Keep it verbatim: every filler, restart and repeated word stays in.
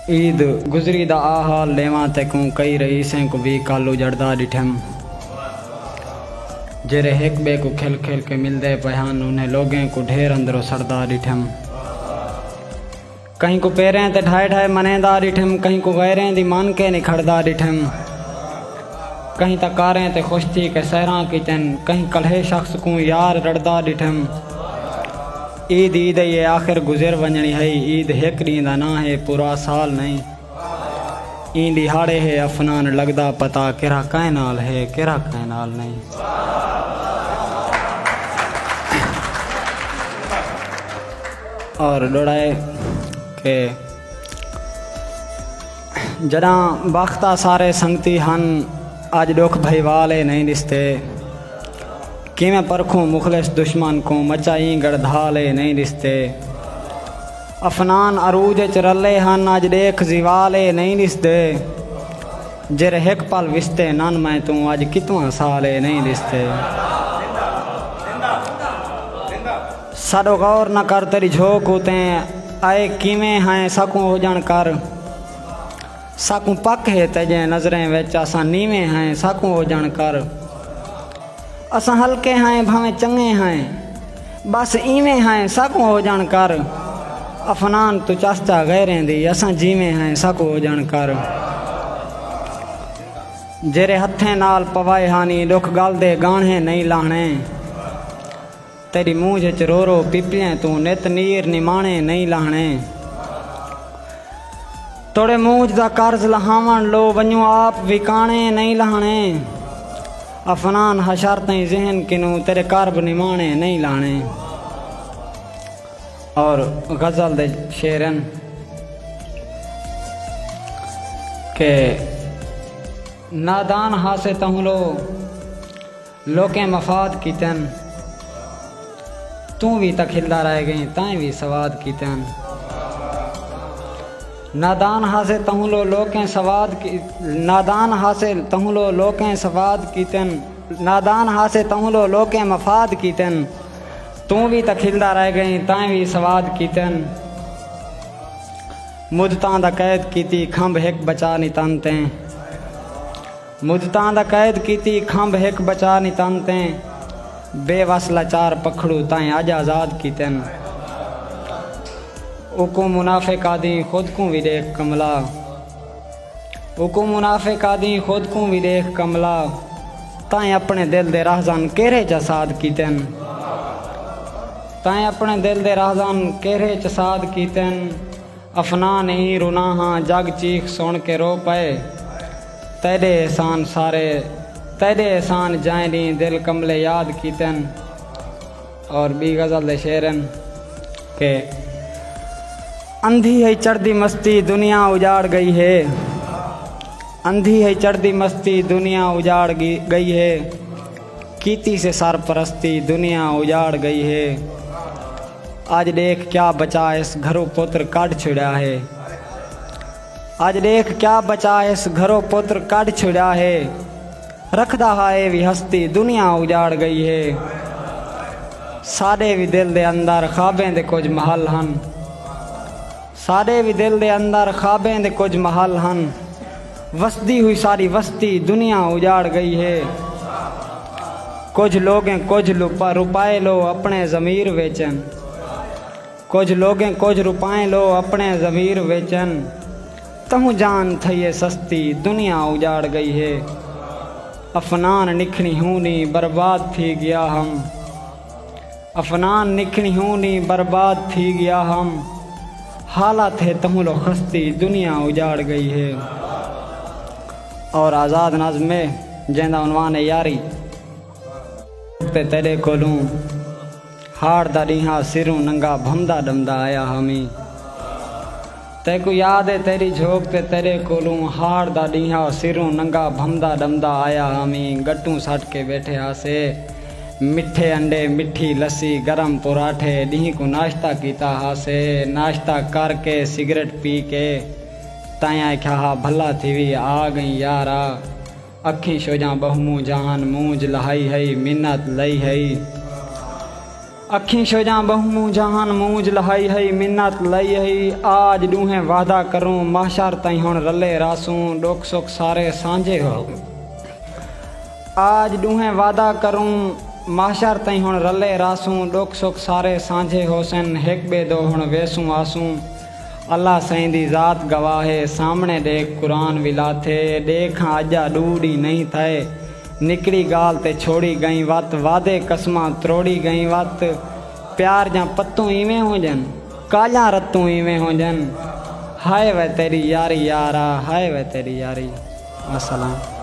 عید گزری دا آ حال ݙیواں تیکوں، کئی رئیسیں کوں وی کل اجڑدا ݙٹھم۔ جیرھے ہک ٻئے کوں کھل کھل کے ملدے پئے ہن، انہیں لوگیں کوں ڈھیر اندروں سڑدا ݙٹھم۔ کہیں کوں پیریں تے ڈھائے ڈھائے منیندا ݙٹھم، کہیں کوں غیریں دی من کے نکھڑدا ݙٹھم۔ کہیں تاں کاریں تے خوش تھی کے سحراں کیتن، کہیں کلھے شخص کوں یار رڑدا ݙٹھم۔ عید عید ای ہے، آخر گزر ونڄݨی ہئی، عید ہک ݙینہہ دا ناں ہے، پورا سال نئیں۔ ایں ݙیہاڑے ہے افنان لڳدا پتہ، کیرھا کئیں نال ہے، کیرھا کئیں نال نئیں۔ اور ݙوہڑائے کہ جݙاں بخت آ سارے سنگتی ہن، اڄ ݙکھ بھئیوال اے نئیں ݙسدے۔ کیویں پرکھوں مخلص دشمن کوں، مچا ایں ڳڑدھال اے نئیں ݙسدے۔ افنان عروج اچ رلے ہن، اڄ ݙیکھ زوال اے نئیں ݙسدے۔ جیرھے ہک پل وسدے نن میں توں، اڄ کتواں سال اے نئیں ݙسدے۔ ساݙو غور نہ کر تیݙی جھوک اتے، اے کیویں ہیں ساکوں ہوڄݨ کر۔ ساکوں پک ہے تیݙیں نظریں وچ اساں نیویں ہیں، ساکوں ہوڄݨ کر۔ اساں ہلکے ہیں بھانویں چنڳے ہیں، بس ایویں ہیں ساکوں ہوڄݨ کر۔ افنان توں چس چا غیریں دی، اساں جیویں ہیں ساکوں ہوڄݨ کر۔ جیرھے ہتھیں نال پوائے ہانی، ݙکھ ڳل دے ڳاہݨے نئیں لاہݨے۔ تیݙی مونجھ اچ رو رو پپلیں توں، نت نیر نماݨے نئیں لاہݨے۔ توڑے مونجھ دا قرض لہاوݨ لو، ونڄوں آپ وکاݨے نئیں لاہݨے۔ افنان حشر تئیں ذہن کنوں، تیݙے کرب نماݨے نئیں لاہݨے۔ اور غزل دے شعر ہن کہ نادان ہاسے تہوں لو لوکیں مفاد کیتن، توں وی تاں کھلدا رہ ڳئیں، تائیں وی سواد کیتن۔ نادان ہاسے تہوں لو لوکیں سواد کی، نادان ہاسے تہوں لو لوکیں سواد کیتن، نادان ہاسے تہوں لو لوکیں مفاد کیتن، توں وی تاں کھلدا رہ ڳئیں، تائیں وی سواد کیتن۔ مدتاں دا قید کیتی کھمب ہک بچا نی تن تیں۔ مدتاں دا قید کیتی کھمب ہک بچا نی تن تیں، بے وس لاچار پکھڑو تائیں اڄ آزاد کیتن۔ اوکوں منافق آدھیں خود کوں وی ݙیکھ کملا، اوکوں منافق آدھیں خود کوں وی ݙیکھ کملا، تائیں اپݨے دل دے راہزن کیرھے چا ساد کیتن، تائیں اپݨے دل دے راہزن کیرھے چا ساد کیتن۔ افنان ایں روناہاں جڳ چیخ سݨ کے رو پئے۔ تیݙے احسان سارے، تیݙے احسان جائیں ݙینہہ دل کملے یاد کیتن۔ اور ٻی غزل دے شعر ہن کہ اندھی ہے چڑھدی مستی دنیا اجاڑ ڳئی ہے، اندھی ہے چڑھدی مستی دنیا اجاڑ ڳی-، ڳئی ہے، کیتی سے سرپرستی دنیا اجاڑ ڳئی ہے۔ اڄ ݙیکھ کیا بچا اس گھروں پتر کڈھ چھڑیا ہے۔ اڄ ݙیکھ کیا بچا اس گھروں پتر کڈھ چھڑیا ہے۔ رکھدا ہا اے وی ہستی دنیا اجاڑ ڳئی ہے۔ ساݙے وی دل دے اندر خوابیں دے کجھ محل ہن۔ ساݙے وی دل دے اندر خوابیں دے کجھ محل ہن۔ وسدی ہوئی ساری وستی دنیا اجاڑ ڳئی ہے۔ کجھ لوگیں کجھ لپا-، روپائے لو اپݨے ضمیر وچن۔ کجھ لوگیں کجھ روپائیں لو اپݨے ضمیر وچن۔ تہوں جان تھئی ہے سستی دنیا اجاڑ ڳئی ہے۔ افنان نکھڑی ہوں نی برباد تھی ڳیا ہم۔ افنان نکھڑی ہوں نی برباد تھی ڳیا ہم، حالت ہے تہوں لو خستی دنیا اجاڑ ڳئی ہے۔ اور آزاد نظم ہے جیندا عنوان ہے یاری۔ تے تیݙے کولوں ہاڑ دا ݙینہا سروں ننگا بھمدا ݙمدا آیا ہمی۔ تیکوں یاد ہے تیݙی جھوک تے تیݙے کولوں ہاڑ دا ݙینہا سروں ننگا بھمدا ݙمدا آیا ہامی۔ ڳٹوں سٹ کے ٻیٹھے ہاسے، مٹھے انڈے، مٹھی لسی، گرم پراٹھے، ݙینہہ کوں ناشتہ کیتا ہاسے۔ ناشتہ کر کے سگریٹ پی کے تائیں آکھیا ہا، بھلا تھیوی آ ڳئیں یارا۔ اکھیں شوجاں ٻہوں مونجھاں ہن، مونجھ لہائی ہئی، منت لئی ہئی۔ اکھیں شوجاں ٻہوں مونجھاں ہن، مونجھ لہائی ہئی، منت لئی ہئی۔ آج ݙوہیں وعدہ کروں، محشر تئیں ہݨ رلے رہسوں، ݙکھ سکھ سارے سانجھے ہو۔ آج ݙوہیں وعدہ کروں، محشر تئیں ہݨ رلے رہسوں، ݙکھ سکھ سارے سانجھے ہوسن، ہک ٻئے دو ہݨ ویسوں آسوں۔ اللہ سئیں دی ذات گواہ ہے، سامݨے ݙیکھ قرآن وی لاتھے، ݙیکھاں اڄا ݙو ݙینہہ نہیں تھئے، نکڑی ڳالھ تے چھوڑی ڳئیں وت، وعدے قسماں تروڑی ڳئیں وت، پیار جاں پتوں ایویں ہونجن، کالیاں رتوں ایویں ہونجن۔ ہائے وے تیݙی یاری یارا، ہائے وے تیݙی یاری۔ وسلام۔